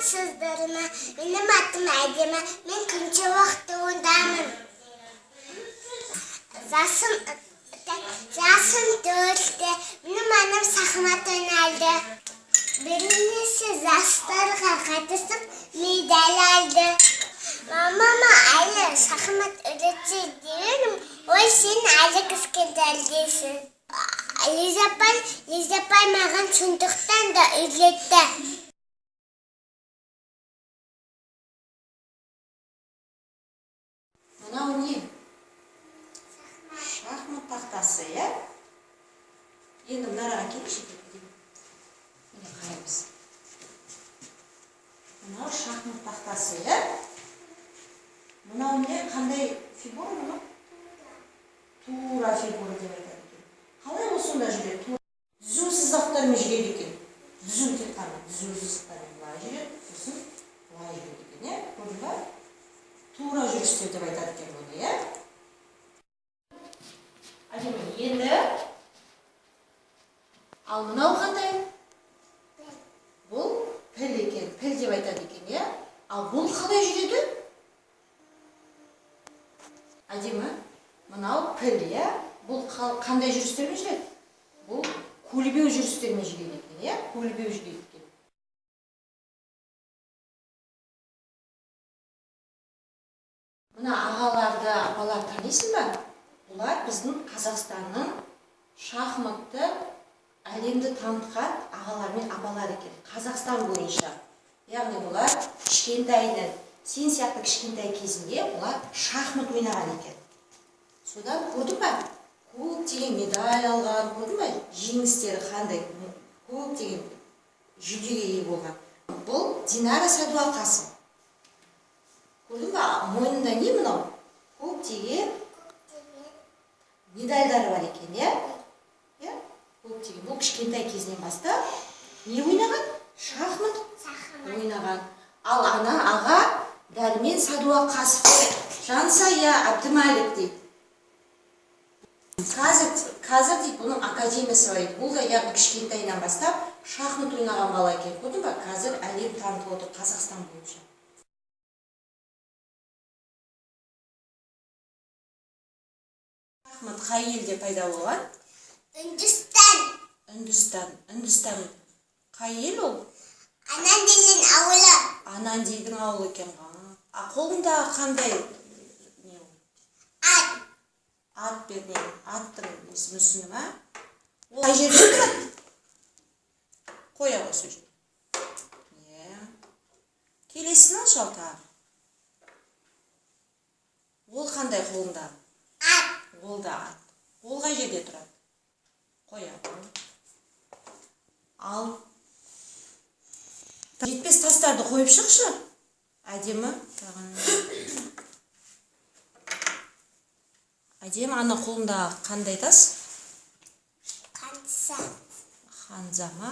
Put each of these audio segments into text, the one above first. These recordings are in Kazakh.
Саламатсыздар ма? Менің атым Әдемі. Мен күнше уақыт ондамын. Жасым, жасым 4-те. Менің анам шахмат ойнайды. Бірнеше жастарға қатысып медаль алды. Мамама әлі шахмат үйретсе деймін. Ой, сен әлі кішкентай дейсің. Лиза апай маған сондықтан да үйретті. Мынау не? Шахмат тақтасы, иә? Енді мына араға келіңізші. Міне, қараймыз. Мынау шахмат тақтасы, иә? Мынау не, қандай фигура мынау? Тура фигура деп айтады екен. Қалай ол сонда жүреді? Түзу сызықтармен жүреді екен. Түзу, тек қана түзу сызықтармен былай жүреді, сосын былай жүреді екен, иә? Көрдің ба? Тура жүрістер деп айтады екен бұны, иә? Әдемі. Енді ал мынау қандай? Бұл піл екен, піл деп айтады екен, иә? Ал бұл қалай жүреді? Әдемі. Мынау піл, иә? Бұл қандай жүрістермен жүреді? Бұл көлбеу жүрістермен жүреді екен, иә? Көлбеу жүреді екен. Мына ағаларды, апаларды танисың ба? Бұлар біздің Қазақстанның шахматты әлемді танытқан ағалар мен апалар екен. Қазақстан бойынша. Яғни бұлар кішкентайынан, сен сияқты кішкентай кезінде бұлар шахмат ойнаған екен. Содан көрдің ба? Көптеген медаль алған, көрдің ба? Жеңістері қандай? Көптеген жүлдеге ие болған. Бұл Динара Сәдуақасова. Көрдің ба? Мойнында не мынау? Көптеген медальдары бар екен, иә? Иә? Көптеген. Бұл кішкентай кезінен бастап не ойнаған? Шахмат ойнаған. Ал ана аға Дәрмен Сәдуақасов, Жансая Әбдімәлік дейді. Қазір дейді, бұның академиясы бар дейді. Бұл да, яғни, кішкентайынан бастап шахмат ойнаған бала екен. Көрдің ба? Қазір әлем танытып отыр Қазақстан бойынша. Шахмат қай елде пайда болған? Үндістан. Үндістан. Үндістан қай ел ол? Анандидің ауылы. Анандидің ауылы екен ғой. А қолыңдағы қандай не ол? Ат. Ат пе, не? Аттың несі, мүсіні ма? Ол қай жерде тұрады? Қоя ғой сол жерде. Иә. Келесін алшы, ал тағы. Ол қандай қолыңдағы? Ат. Ол да ат. Ол қай жерде тұрады? Қоя ғой. Ал жетпес тастарды қойып шықшы. Әдемі. Тағы. Әдемі, ана қолындағы қандай тас? Қанса. Ханза ма?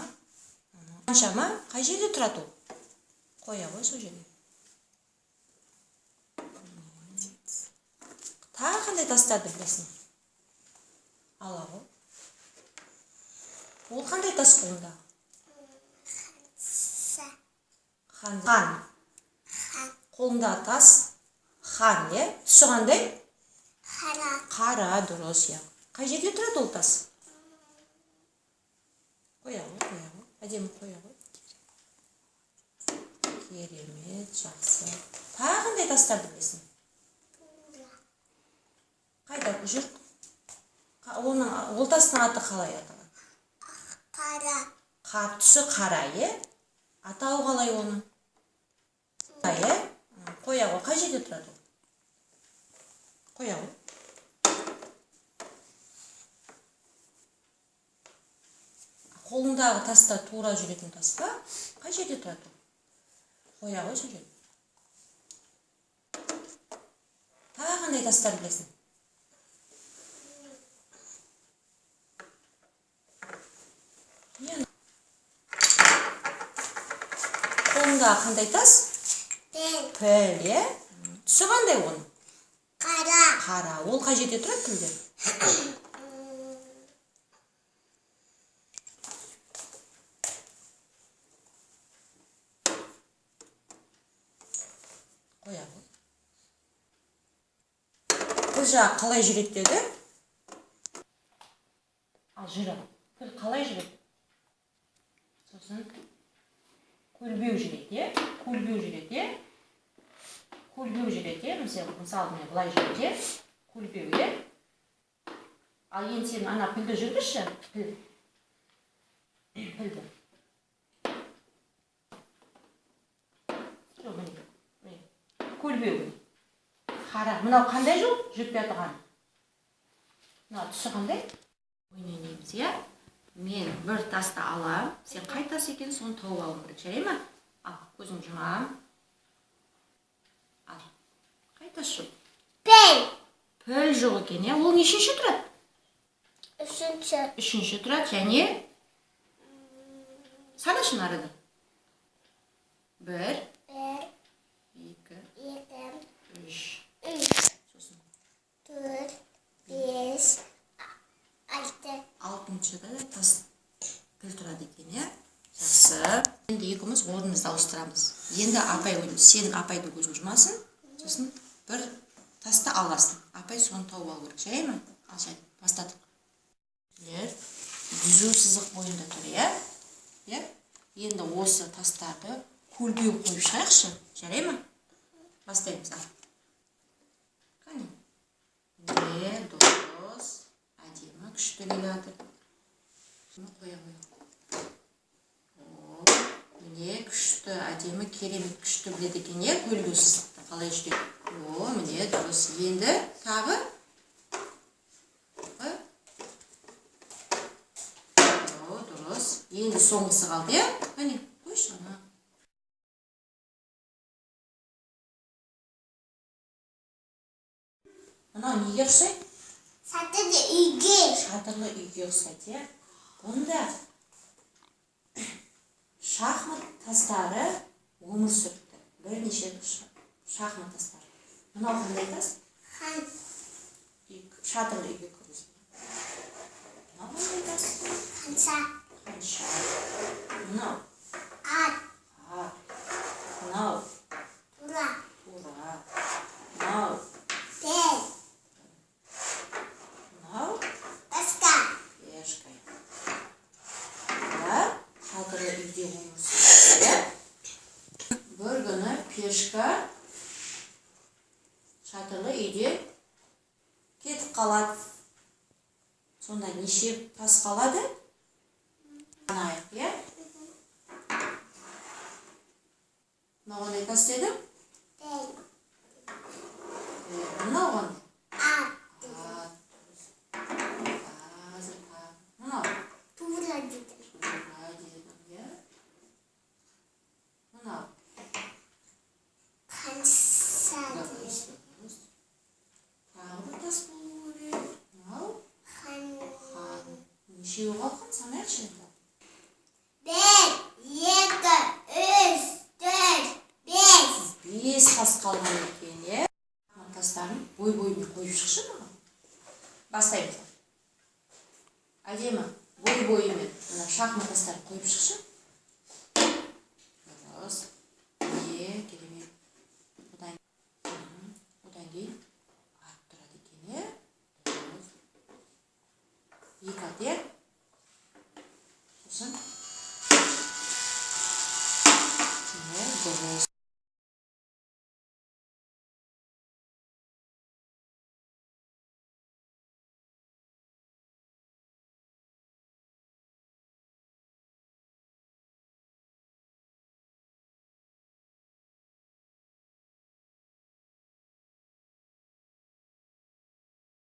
Ханша ма? Қай жерде тұрады ол? Қоя ғой сол жерде. Тағы қандай тастарды білесің? Ала ғой. Ол қандай тас қолында? Са. Хан. Хан. Хан. Қолындағы тас хан, иә? Түсі қандай? Қара. Қара, дұрыс, иә. Қай жерде тұрады ол тас? Қоя ғой, қоя ғой. Әдемі, қоя ғой. Керемет, жақсы. Тағы қандай тастарды білесің? Қайда жүр? Оның, ол тастың аты қалай аталады? Қара. Түсі қара, иә? Атауы қалай оның? Иә? Қоя ғой. Қай жерде тұрады ол? Қоя ғой. Қолыңдағы таста тура жүретін тас па? Қай жерде тұрады ол? Қоя ғой сол жерде. Тағы қандай тастар білесің? Не ана? Қолыңдағы қандай тас? Піл. Піл, иә? Түсі қандай оның? Қара. Қара. Ол қай жерде тұрады, пілдер? Жаңа қалай жүреді деді? Ал, жүр. Ал, піл қалай жүреді? Сосын көлбеу жүреді, иә? Көлбеу жүреді, иә? Көлбеу жүреді, иә? Мысалы, міне, былай жүреді, иә, көлбеу, иә? Ал енді сен ана пілді жүргізші, пілді. Жоқ, міне, міне, көлбеу. Қара, мынау қандай жол жүріп келе жатқан? Мынау түсі қандай? Ойын ойнаймыз, иә? Мен бір тасты аламын, сен қай тас екенін, соны тауып алуың керек, жарай ма? Ал, көзіңді жұмамын. Ал, қай тас жоқ? Піл. Піл жоқ екен, иә? Ол нешінші тұрады? Үшінші. Үшінші тұрады. Және санашы арада: бір, Бір, екі, екі, үш, үш, сосын төрт, бес, алты. Алтыншыда да тас піл тұрады екен, иә? Жақсы. Енді екеуміз орнымызды ауыстырамыз. Енді апай ойнайды. Сен апайдың көзін жұмасың, сосын бір тасты аласың, апай соны тауып алу керек, жарай ма? Ал, жарайды, бастадық. Пілдер түзу сызық бойында тұр, иә? Енді осы тастарды көлбеу қойып шығайықшы, жарай ма? Бастаймыз. Ал, қане, міне, дұрыс, әдемі, күшті келе жатыр. Соны қоя қояйық. О, міне, күшті, әдемі, керемет, күшті біледі екен, иә, көлбеу сызықты қалай жүреді. О, міне, дұрыс. Енді тағы. Тағы. О, дұрыс. Енді соңғысы қалды, иә? Қане, қойшы ана. Мынау неге ұқсайды? Шатырлы үйге. Шатырлы үйге ұқсайды, иә? Бұнда шахмат тастары өмір сүріпті, бірнеше шахмат тастары. Мынау қандай тас? Хан. Шатырлы үйге кіргізіп. Мынау қандай тас? Ханша. Ханша. Мынау? Ат. Ат. Мынау? Тура. Тура. Мынау? Піл. Мынау? Пешка. Пешка. Бұлар шатырлы үйде өмір сүреді, иә? Бір күні пешка шатырлы үйде кетіп қалады. Сонда неше тас қалады? Санайық, иә? Мынау қандай тас дедім? Піл. Мынау қандай? Ат. Ат. Қазір тағы мынау? Тура дедім. Тура дедім, иә? Мынау? Ханша Дұрыс, дедім. дұрыс. Тағы бір тас болу керек. Мынау? Хан. Хан. Нешеуі қалған, санайықшы енді. Бір, екі, үш, төрт, бес. Бес тас қалған екен, иә? Тастарын бой бойымен қойып шықшы маған. Бастаймыз. Әдемі, бой бойымен мына шахмат тастарын қойып шықшы. Дұрыс, е, керемет. Одан кейін ат тұрады екен, иә? Дұрыс, екі ат, иә? Сосын, міне, дұрыс.